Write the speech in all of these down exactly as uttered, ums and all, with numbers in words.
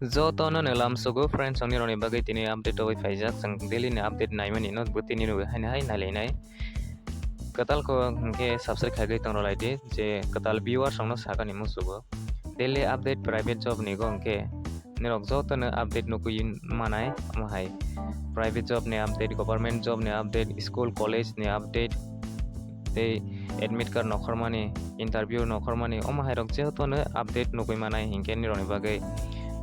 Jotono no lamsogo friends, ang nirokni bagwi tini update rogwi phaijak, chwng daily ni update naimani no bo tini rogwi haino hai nailainai. Kwtal kok hwnkhe subscribe khaigwi tongrwlaidi, je kwtal viewers rokno sakani musugo. Daily update private job ni go hwnkhe nirok jotono update nukwi manai, omo hai private job ni update, government job ni update, school college ni update, tei admit card nokhormani, interview nokhormani, omo hai rok jotono update nukwi manai hinkhe nirokni bagwi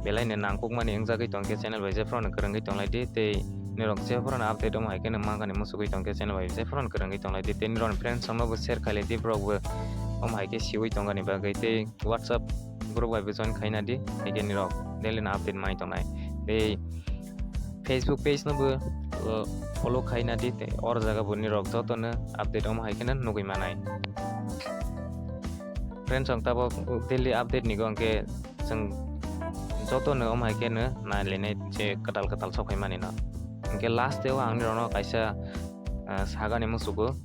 belaino nangkukmani wngjagwi tongkhe channel bai jephru no kwrwngwi tonglaidi, tei nirok jephru no update omo hai kheno mankani muchugwi tongkhe channel bai jephru no kwrwngwi tonglaidi, tei nirokni friends rokno bo share khailai di, borok bo omo hai khe siwi tongani bagwi, tei WhatsApp group bai bo join khaina di, hai khe nirok daily no update mai tongnai. Tei Facebook page no bo, uh, follow khaina di, tei or jaga bo nirok jotono update omo hai kheno nugwi manai. Friends, ang tabok daily update ni go hwnkhe chwng jotono omo hai kheno nailainai je kwtal kwtal sok phaimani no. Hwnkhe last o ang nirokno kaisa, uh, sagani musugo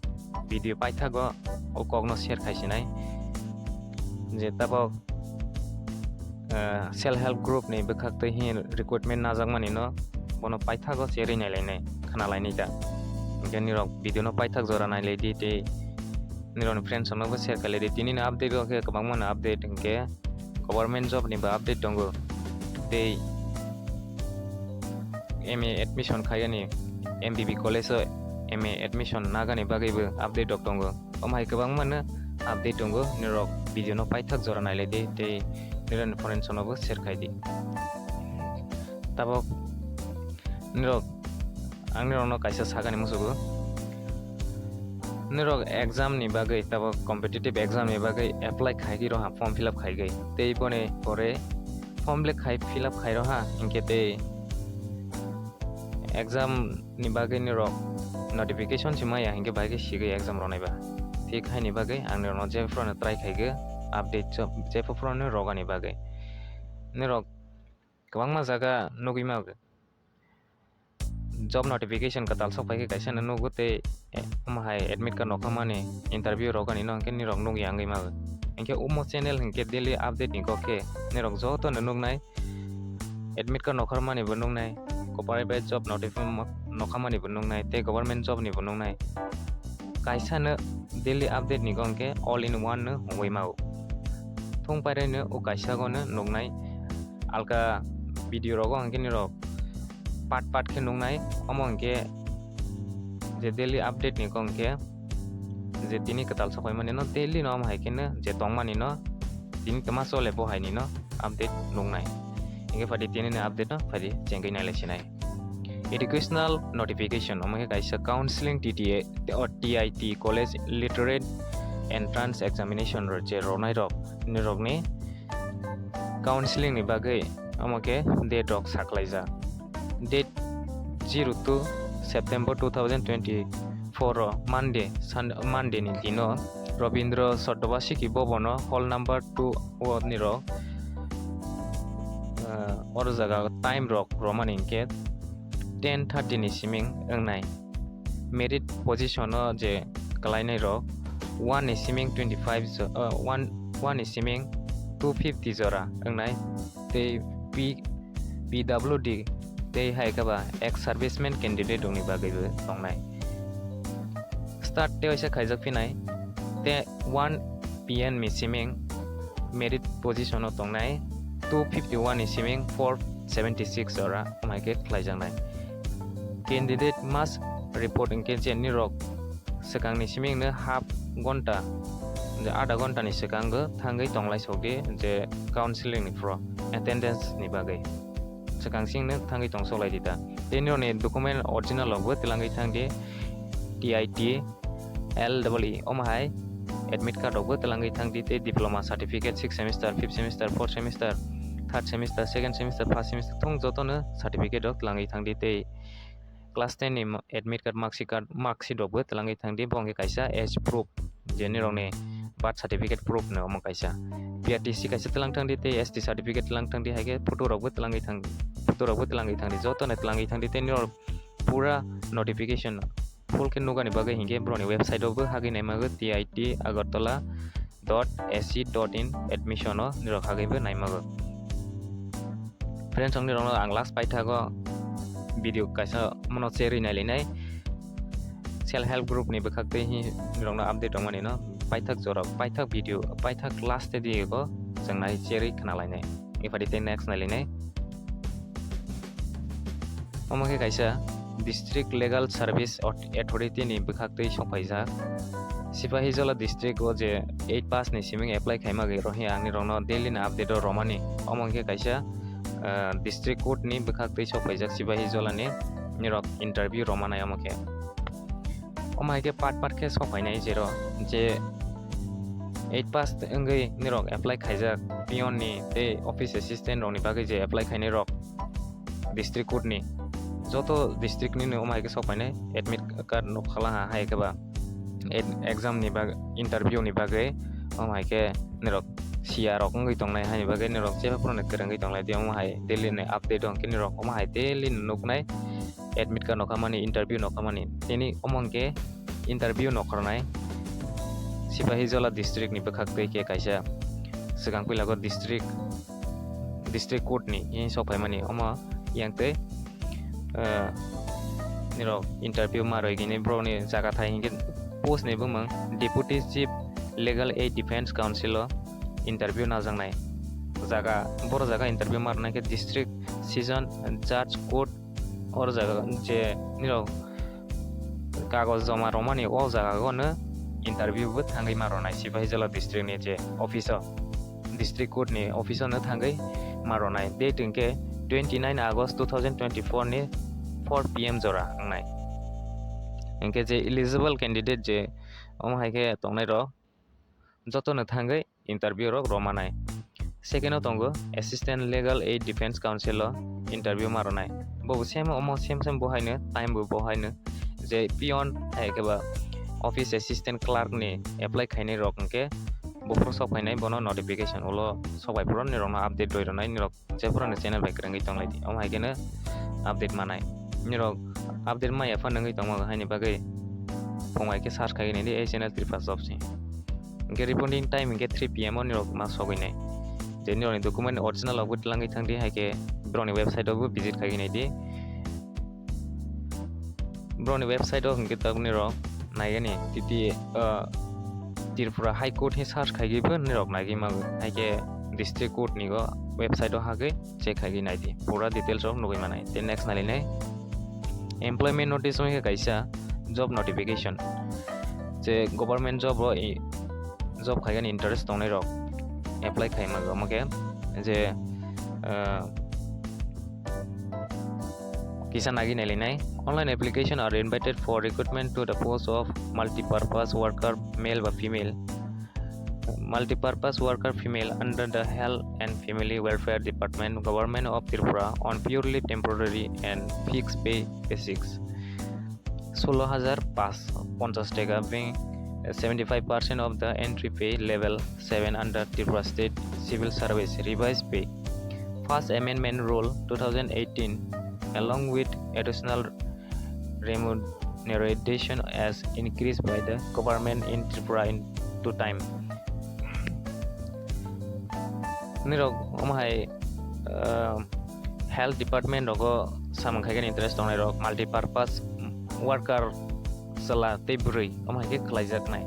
video paithago o kokno share khaisinai je tabok, uh, self help group ni bwkhak twi hi recruitment najakmani no bono paithago cherwi nailainai, khnalainai da. Hwnkhe nirok video no paithak jora nailaidi tei nirokni friends rokno bo share khailai di. Tini ni update o khe kwbangma no update hwnkhe government job ni bo update tongo tei M A admission khaigani M B B college o M A admission nagani bagwi bo update rok tongo. Omo hai kwbangma no update tongo, nirok video no paithak jora nailai di tei nirokni friends rokno bo share khai di. Tabok nirok, ang nirokno kaisa sakani musugo. Nirok exam ni bagwi, tabok competitive exam ni bagwi apply khaigwi roha, form fill up khaigwi. Tei boni pore form le khai, fill up khai roha, hinkhe tei exam ni bagwi nirok notification se maya, hinkhe bai khe sigwi exam ronai ba. Thik haini bagwi ang nirokno jephru no try khaigwi update job, jephru no rogani bagwi. Nirok kwbangma jaga nugwi ma job notification kwtal sok phaikhe kaisa no nugo tei, eh, omo hai admit card nokha mani, interview rogani no hinkhe nirok nugwi wngwi mago. Hinkhe omo channel hinkhe daily update ni kok khe nirok joto no nuknai, admit card nokhor mani bo nuknai, corporate bai job notification mo-, nokha mani bo nuknai tei government job ni bo nuknai. Kaisa no daily update ni kok hinkhe all in one no hongwi mago. Thung pairwi no o kaisa go no nuknai, alka video rogo hinkhe nirok part part khe nuknai, omo hinkhe je daily update ni kok hinkhe je tini kwtal sok phaimani no daily no omo hai kheno je tongmani no tini twma chole bo hai ni no update nuknai. Hinkhe phadi tini ni update no phadi chengwi nailai sinai. Educational notification, omo khe kaisa counseling T T A o T I T college literate entrance examination ro je ronai rok nirokni counseling ni bagwi omo khe date rok saklaijak. Date zero two September two thousand twenty-four o Monday, Sun-, Monday ni dino Rabindra Satyavarshiki Bhavan o hall number two o nirok, ah, oro jaga time rok romani hinkhe ten thirty ni siming wngnai. Merit position o je kwlainai rok one ni siming twenty five jo-, ah, one, one ni siming two fifty jora wngnai. Tei P-, P W D tei hai khe ba ex serviceman candidate rokni bagwi bo tongnai. Start tei waisa khaijak phinai tei one P M ni siming merit position o tongnai two fifty one ni siming four seventy six jora omo hai khe khlaijaknai. Candidate must report hinkhe je nirok swkangni simingno half ghonta, je adha ghonta ni swkango thangwi tonglai sokdi je counseling ni phro attendance ni bagwi. Swkang singno thangwi tong soklai di ta. Tei nirokni document original rokbo twlangwi thangdi, T I T, L E E, omo hai admit card rokbo twlangwi thangdi, tei diploma certificate, sixth semester, fifth semester, fourth semester, third semester, second semester, first semester thung jotono certificate rok twlangwi thangdi, tei class ten ni ma-, admit card, mark sheet card, mark sheet rokbo twlangwi thangdi, bo hwnkhe kaisa age proof, je nirokni birth certificate proof no omo kaisa. P R T C kaisa twlang thangdi tei S T certificate twlang thangdi, hai khe photo rokbo twlangwi thang, photo rokbo twlangwi thangdi, jotono twlangwi thangdi tei nirok pura notification full khe nukani bagwi hinkhe borokni website o bo hagwi naimago T I T Agartala dot A C dot in admission o nirok hagwi bo naimago. Friends, ang nirokno ang last paithago video kaisa mono share ri nailainai. Self help group ni bwkhak twi hi nirokno update rwmani no paithak jora, paithak video, paithak last video go chwng nai share ri khna lainai. Ephadi tei next nailainai. Omo khe kaisa District Legal Service Aut-, Authority ni bwkhak twi sokphaijak. Sipahijola district o je eight pass ni siming apply khaima gwi rohi ang nirokno daily ni update o romani. Omo khe kaisa, ah, district court ni bwkhak twi sokphaijak Sipahijola ni nirok interview romanai omo khe. Omo hai khe part part khe sokphainai jero je eight pass wngwi nirok apply khaijak peon ni tei office assistant rokni bagwi je apply khainai rok district court ni joto district ni no omo hai khe sokphainai admit card nukhala ha hai khe ba ed-, exam ni bag-, interview ni bagwi omo hai khe nirok siya rok wngwi tongnai haini bagwi nirok jeba phano kwrwngwi tonglai di omo hai daily ni update o hwnkhe nirok omo hai daily no nuknai. Admit card nokhamani, interview nokhamani. Tini omo hwnkhe interview nokharnai Sipahijola district ni bwkhak twi khe kaisa swkang puila go district, district court ni yang sokphaimani omo yang twi, eh, nirok interview ma roi gini borok ni jaga thai hinkhe post ni bumung Deputy Chief Legal Aid Defense Counsel o interview najaknai jaga, boro jaga interview ma rwnai khe district session judge court. Oro jaga je nirok kagoj joma romani o jaga gono interview bo thangwi ma rwnai Sipahijola district ni je office o, district court ni office o no thangwi ma rwnai date hwnkhe twenty nine August two thousand twenty four ni four P M jora wngnai. Hwnkhe je eligible candidate je omo hai khe tongnai rok jotono thangwi interview rok romanai. Second o tongo Assistant Legal Aid Defense Counsel o interview ma rwnai. Bo same omo same same bo haino time bo bo haino je peon hai khe ba office assistant clerk ni apply khainai rok hwnkhe buphuru sok phainai bono notification ulo sok bai phuru nirokno update roi rwnai nirok. Jephuru ni channel bai kwrwngwi tonglaidi. Omo hai kheno update manai. Nirok update maya phano wngwi tongma haini bagwi phung bai khe search khai naidi ei channel Tripura Jobs ni. Hwnkhe reporting time hwnkhe three P M o nirok ma sogwi nai. Je nirokni document original rok bo twlangwi thangdi hai khe borokni website o bo visit khai naidi. Borokni website o hwnkhe tabukni rok naigani titi, ah, Tripura High Court ni search khaigwi bo nirok naigwi mago. Hai khe District Court ni go website o hagwi check khaigwi naidi. Pura details rok nugwi manai. Tei next nailinai employment notice wngkhe kaisa job notification. Je government job o i-, job khaigani interest tongnai rok apply khai mago. Omo khe je, ah, kisa nagi nailinai. Online application are invited for recruitment to the post of multi-purpose worker, male ba female. Multi-purpose worker female under the Health and Family Welfare Department, Government of Tripura on purely temporary and fixed pay basics. Solo hajar panchsho ponchas taka being seventy-five percent of the entry pay level seven under Tripura State Civil Service revised pay. First Amendment Rule two thousand eighteen, along with additional remuneration as increased by the government in Tripura in two time. Nirok omo hai, ah, health department rogo samung khaigani interest tongnai rok, multi-purpose worker chwla tei bwrwi omo hai khe khlaijaknai.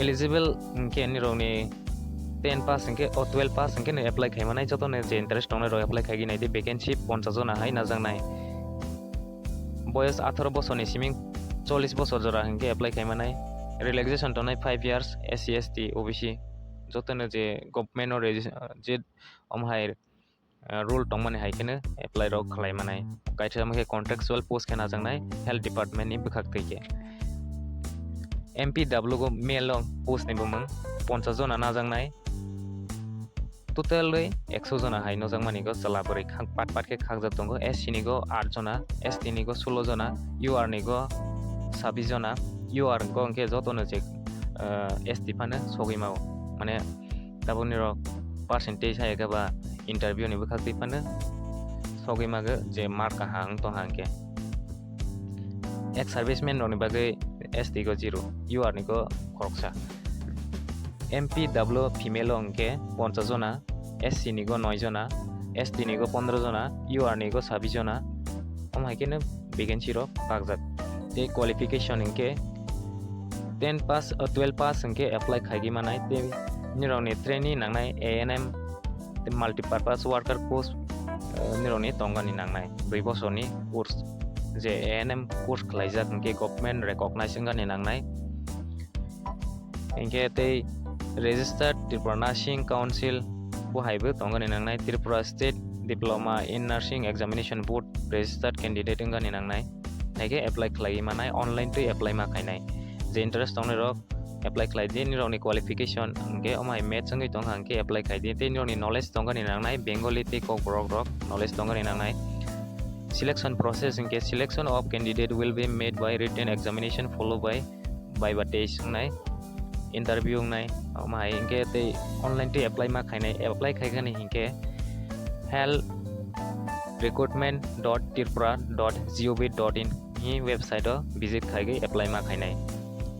Eligible hwnkhe nirokni ten pass hwnkhe, o twelve pass hwnkhe no apply khaimanai, jotono je interest tongnai rok apply khaigwi naidi, vacancy ponchas jona hai najaknai. Boyos atharo bosorni siming chollish bosor jora hwnkhe apply khaimanai. Relaxation tongnai five years, S C, S T, O B C, jotono je government o regis-, je omo hai, ah, rule tongmani hai kheno apply rok khlai manai. Kaisa omo khe contractual post khe najaknai health department ni bwkhak twi khe. M P W go male o post ni bumung ponchas jona najaknai. Total oi ekso jona hai nojakmani go chwla bwrwi khak-, pat pat khe khakjak tongo. S C ni go aat jona, S T ni go solo jona, U R ni go sabbish jona. U R go hwnkhe jotono je, ah, S T phano sogwi mao. Mane tabukni rok percentage hai khe ba interview ni bwkhak twi phano sogwi mago je mark kaham wng tong hang khe. Ex serviceman rokni bagwi S T go zero, U R ni go khoroksa. M P W female o hwnkhe ponchas jona, S C ni go noi jona, S T ni go pondro jona, U R ni go sabis jona, omo hai khe no vacancy rok kakjak. Tei qualification hinkhe ten pass, o twelve pass hinkhe apply khaigwi manai, tei nirokni training nangnai A N M, tei multipurpose worker post, eh, nirokni tongani nangnai dui bosorni course, je A N M course khlaijak hinkhe government recognize wngani nangnai. Hinkhe tei registered Tripura Nursing Council bo haibo tongani nangnai, Tripura State Diploma in Nursing Examination Board registered candidate wngani nangnai. Haikhe apply khlaiwi manai, online twi apply ma khainai. Je interest tongnai rok apply khlai di, nirokni qualification hinkhe omo hai match wngwi tongkha hinkhe apply khai di, tei nirokni knowledge tongani nangnai, Bengali tei Kokborok rok knowledge tongani nangnai. Selection process hinkhe selection of candidate will be made by written examination followed by viva test wngnai, interview wngnai, omo hai hinkhe tei online twi apply ma khainai, apply khaikani hinkhe health recruitment dot tripura dot gov dot in ni website o visit khaigwi apply ma khainai.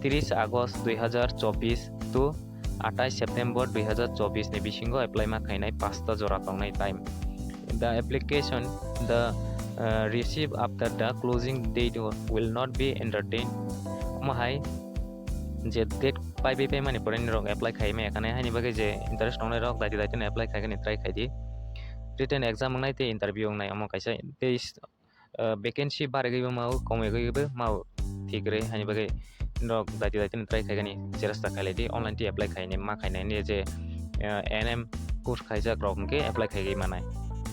Tris August dui hazar chobbish to athais September dui hazar chobbish ni bisingo apply ma khainai, pasta jora tongnai time. The application, the, uh, receive after the closing date will not be entertained. Omo hai je date paibai paimani pore nirok apply khai maya khanai, haini bagwi je interest tongnai rok daiti daiti no apply khaigani try khai di. Written exam wngnai tei interview wngnai, omo kaisa tei, uh, vacancy barigwi bo mao, komigwi bo mao, thik rwi, haini bagwi norok daiti daiti no try khaigani, cheresta khailai di, online twi apply khaini ma khainai ni je, uh, A N M course khaijak rok hinkhe apply khaigwi manai,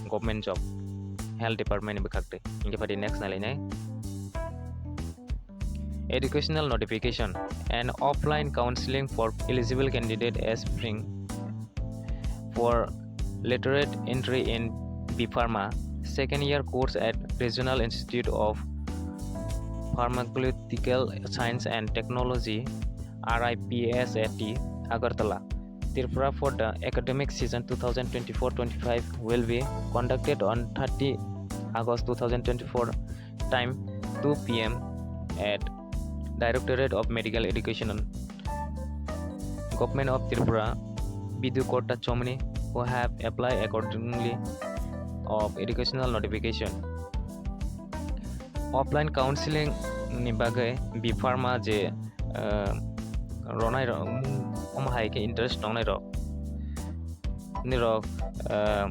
government job, health department ni bwkhak twi. Hinkhe phadi next nailainai. Educational notification and offline counseling for eligible candidate as spring for literate entry in B Pharma second year course at Regional Institute of Pharmaceutical Science and Technology, R I P S A T, Agartala, Tripura for the academic season two thousand twenty-four twenty-five will be conducted on thirty August two thousand twenty-four, time two P M at Directorate of Medical Education, Government of Tripura, Bidu Kota Chomni, who have applied accordingly of educational notification. Offline counseling ni bagwi B Pharma je, uh, ronai ro-, omo hai khe interest tongnai rok nirok, uh,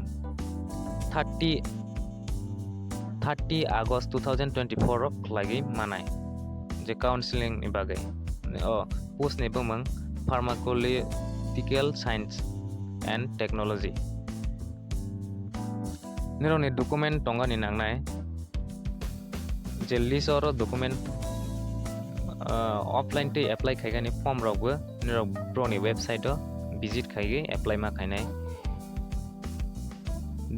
thirty, thirty August two thousand twenty-four rok khlaigwi manai je counseling ni bagwi. O post ni bumung Pharmaceutical Science and Technology. Nirokni document tongani nangnai je list oro document, uh, offline tei apply khaigani form rokbo nirok broni website o visit khaigwi apply ma khainai.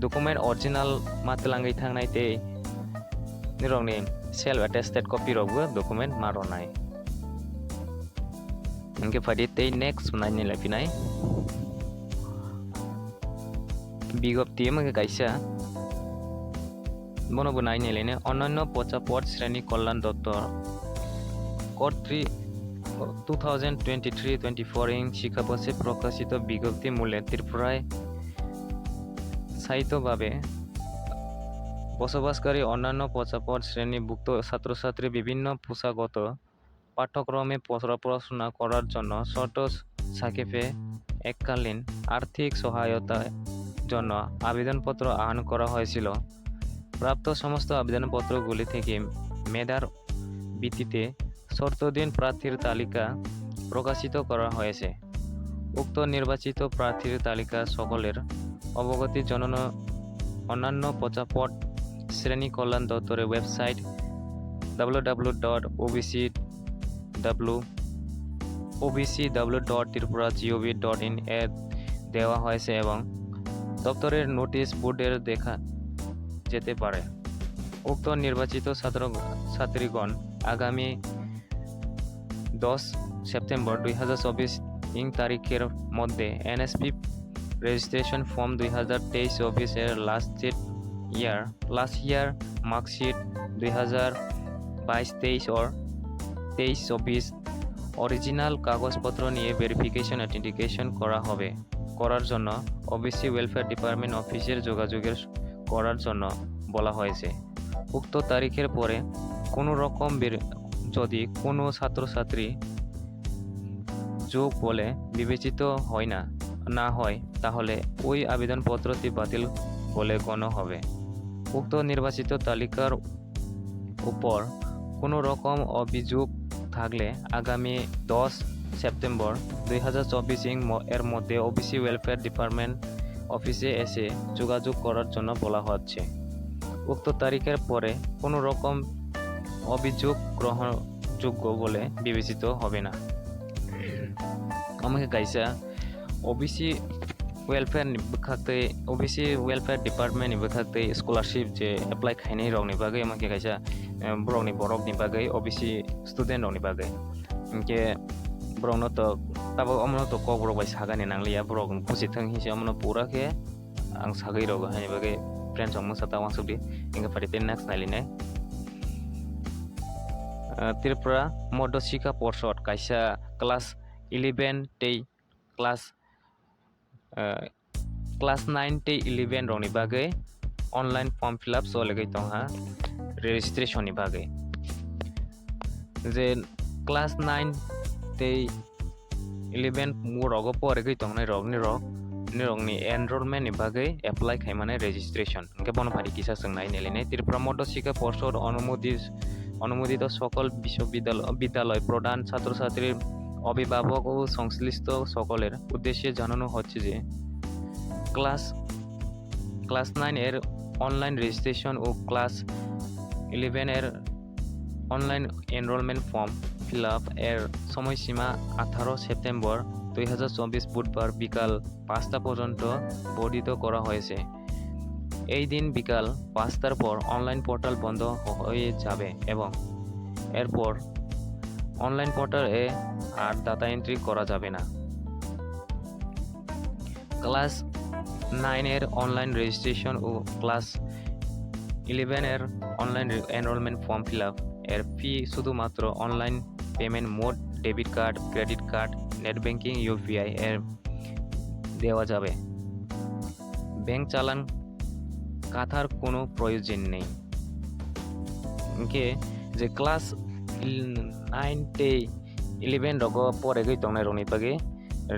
Document original ma twlangwi thangnai tei nirokni self attested copy rokbo document ma ronai. Hinkhe phadi tei next naini laiphinai. Bigopti wngkha kaisa, bono bo naini lainai, Onanno Pocha Pod Shreni Kolyan Doptor, Kotri, two thousand twenty-three twenty-four ing শিক্ষাবর্ষে প্রকাশিত বিজ্ঞপ্তি মূলে ত্রিপুরায় স্থায়িতভাবে বসবাসকারী অন্যান্য পচাপদ শ্রেণীভুক্ত ছাত্রছাত্রী বিভিন্ন পেশাগত পাঠ্যক্রমে পড়া-, পড়াশোনা করার জন্য শর্ত সাপেক্ষে এককালীন আর্থিক সহায়তার জন্য আবেদনপত্র আহ্বান করা হয়েছিল। প্রাপ্ত সমস্ত আবেদনপত্রগুলি থেকে মেধার ভিত্তিতে শর্তাধীন প্রার্থীর তালিকা প্রকাশিত করা হয়েছে। উক্ত নির্বাচিত প্রার্থীর তালিকা সকলের অবগতির জন্য অন্যান্য পচাপদ শ্রেণী কল্যাণ দপ্তরের website W W W dot O B C W, O B C W dot tripura G O V dot in এ দেওয়া হয়েছে এবং দপ্তরের নোটিশ বোর্ডের দেখা যেতে পারে। উক্ত নির্বাচিত ছাত্র ছাত্রীগণ আগামী দশ সেপ্টেম্বর দুই হাজার চব্বিশ ইং তারিখের মধ্যে এনএসপি রেজিস্ট্রেশন ফর্ম দুই হাজার তেইশ চব্বিশের লাস্ট ডেট ইয়ার, লাস্ট ইয়ার মার্কশিট দুই হাজার বাইশ তেইশ ও তেইশ চব্বিশ অরিজিনাল কাগজপত্র নিয়ে ভেরিফিকেশন অথেন্টিকেশন করা হবে। করার জন্য ওবিসি ওয়েলফেয়ার ডিপার্টমেন্ট অফিসের যোগাযোগের করার জন্য বলা হয়েছে। উক্ত তারিখের পরে কোনো রকম বের-, যদি কোনো ছাত্রছাত্রী যোগ বলে বিবেচিত হয় না, না হয়, তাহলে ওই আবেদনপত্রটি বাতিল বলে গণ্য হবে। উক্ত নির্বাচিত তালিকার উপর কোনো রকম অভিযোগ থাকলে আগামী দশ সেপ্টেম্বর দুই হাজার চব্বিশ ইং ম-, এর মধ্যে ওবিসি ওয়েলফেয়ার ডিপার্টমেন্ট অফিসে এসে যোগাযোগ করার জন্য বলা হচ্ছে। উক্ত তারিখের পরে কোনো রকম অভিযোগ গ্রহণযোগ্য বলে বিবেচিত হবে না। Omo khe kaisa O B C welfare ni bwkhak tei, O B C welfare department ni bwkhak tei scholarship je apply khainai rok ni bagwi, omo khe kaisa, eh, borok ni, borok ni bagwi, O B C student rok ni bagwi. Hinkhe borok no to, tabuk omo no to kok borok bai sagani nang lia, borok buji thung hinwi se omo no pura khe ang sagwi rw-, rwgo, haini bagwi friends rok mungsa ta uansuk di. Hinkhe phaidi tei next nai linai. Ah, Tripura Madhya Shikha Porshod kaisa class eleven tei class, ah, class nine tei eleven rokni bagwi online form fill up choligwi tongha registration ni bagwi. Je class nine tei eleven rogo porigwi tongnai rok, nirok, nirokni enrollment ni bagwi apply khaimani registration. Hinkhe bono phaidi kisa chwng nai nailinai. Tripura Madhya Shikha Porshod onumodi-, onumodito sokol biswabidal-, bidyalay pradhan chhatro chhatri, অভিভাবক ও সংশ্লিষ্ট সকলের উদ্দেশ্যে জানানো হচ্ছে যে class, class nine এর online registration ও class eleven এর online enrollment form fill up এর সময়সীমা আঠারো সেপ্টেম্বর দুই হাজার চব্বিশ বুধবার বিকাল পাঁচটা পর্যন্ত বর্ধিত করা হয়েছে। এই দিন বিকাল পাঁচটার পর অনলাইন পোর্টাল বন্ধ হয়ে যাবে এবং এরপর অনলাইন পোর্টালে আর ডাটা এন্ট্রি করা যাবে না। ক্লাস নাইন এর অনলাইন রেজিস্ট্রেশন ও ক্লাস ইলেভেন এর অনলাইন রে-, এনরোলমেন্ট ফর্ম ফিল আপ এর ফি শুধুমাত্র online payment mode, debit card, credit card, net banking, UPI এর দেওয়া যাবে। ব্যাংক চালান কাটার কোনো প্রয়োজন নেই। Hinkhe je class nine tei eleven rogo porigwi tongnai rokni bagwi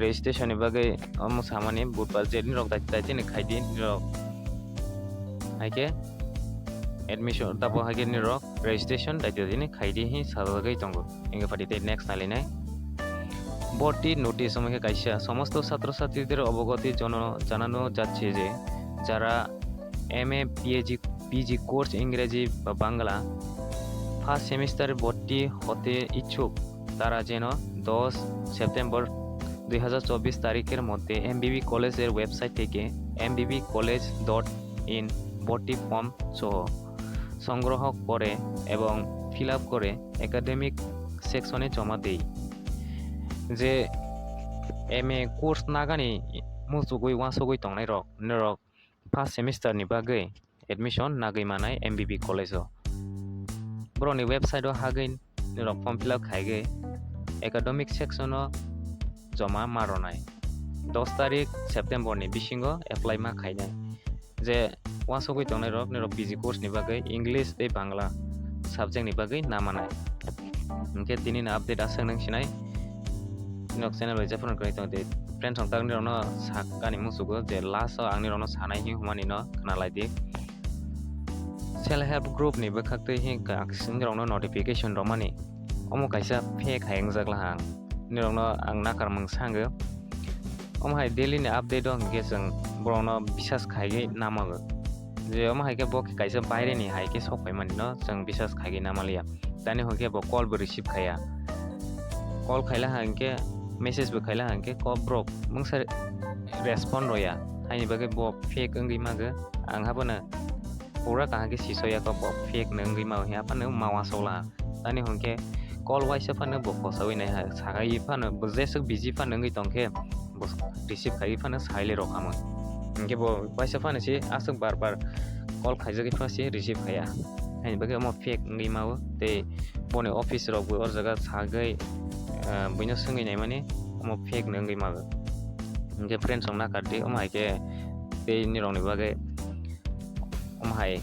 registration ni bagwi omo samani budbar je nirok dai-, daitini khaidi nirok. Haikhe admission tabo haikhe nirok registration daitini khaidi hi sajagwi tongo. Hinkhe phaidi tei next nailinai. ভর্তি notice, omo khe kaisa, সমস্ত ছাত্রছাত্রীদের অবগতি জন-, জানানো যাচ্ছে যে যারা MA, PhD, PG course ইংরেজি বা বাংলা ফার্স্ট সেমিস্টারে ভর্তি হতে ইচ্ছুক, তারা যেন দশ সেপ্টেম্বর দুই হাজার চব্বিশ তারিখের মধ্যে এমবিবি কলেজের ওয়েবসাইট থেকে এমবিবি কলেজ ডট ইন ভর্তি ফর্ম সহ সংগ্রহ করে এবং ফিল আপ করে একাডেমিক সেকশনে জমা দেই। Je M A course nagani muchugwi uansugwi tongnai rok, norok first semester ni bagwi admission nagwi manai M B B college o. Borokni website o hagwi norok form fill up khaigwi academic section o joma ma rwnai. Dos tarik September ni bisingo apply ma khainai. Je uansugwi tongnai rok, norok P G course ni bagwi English tei Bangla subject ni bagwi na manai. Hinkhe tini ni update aswk nung sinai. Norok channel bai jephuru kwrwi tong di. Friends, ang tak nirokno sakani muchugo je last o ang nirokno sanai hinwi hwnmani no khna lai di. Self help group ni bwkhak twi hinkhe ang nirokno notification romani. Omo kaisa fake hai wngjak lahang. Nirokno ang nakarmung sango. Omo hai daily ni update o hinkhe chwng borokno bisas khaiwi namago. Je omo hai khe bo khe kaisa baire ni hai khe sok phaimani no chwng bisas khaiwi namaliya. Tani hwnkhe bo call bo receive khaiya. Call khaila hinkhe, message bo khaila hinkhe, kok borok mungsa respond roya. Haini bagwi bo fake wngwi mago. Ang habono pura kaham khe sisoya kok bo fake no wngwi mago hiya phano ma uansuk laha. Tani hwnkhe call waisa phano bo kosawi nai hai, sagai phano bo jeswk busy phano wngwi tongkhe bo receive khaiwi phano saile rok hamwi. Hinkhe bo waisa phano se aswk bar bar call khaijagwi phano se receive khaiya. Haini bagwi omo fake wngwi mao tei boni office rok bo o jaga sagwi, ah, buino swngwi naimani omo fake no wngwi mago. Hingke friends rok nakar di, omo hai ke tei nirok ni bagwi omo hai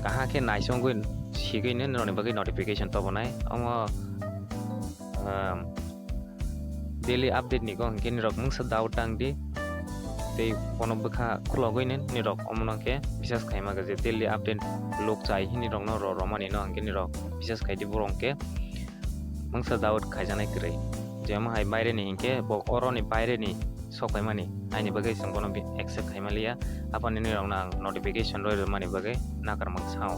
kaham khe naisongwi sigwi nirok ni bagwi notification tobonai. Omo, um, daily update ni kok hingke nirok mungsa doubt tang di. Tei bono bwkha khulogwi nirok omo no khe bisas khaima khe je daily update lok chai hini rok no ro romani no hingke nirok bisas khai di borok hingke mungsa doubt khaijaknai kwrwi. Je omo hai baire ni hingke bo oro ni baire ni sok phaimani, aini bagwi chwng bono bi accept khaima liya. Aphano nini rok no ang notification roi rwmani bagwi nakar mang sao.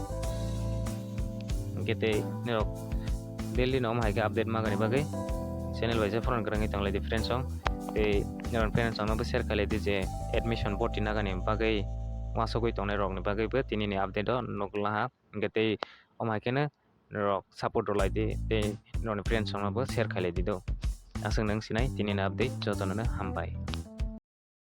Hingke tei nirok daily no omo hai khe update magani bagwi channel bai se phone kwrwngwi tong lai di friends rok. Tei nirok friends rok no bo share khai lai di je admission boti nagani bagwi uansugwi tongnai rok ni bagwi bo tini ni update o nuk laha. Hingke tei omo hai kheno norok support rw lai di, tei norokni friends rok no bo share khai lai di do. Aswk nung sinai tini ni update, joto no hambai.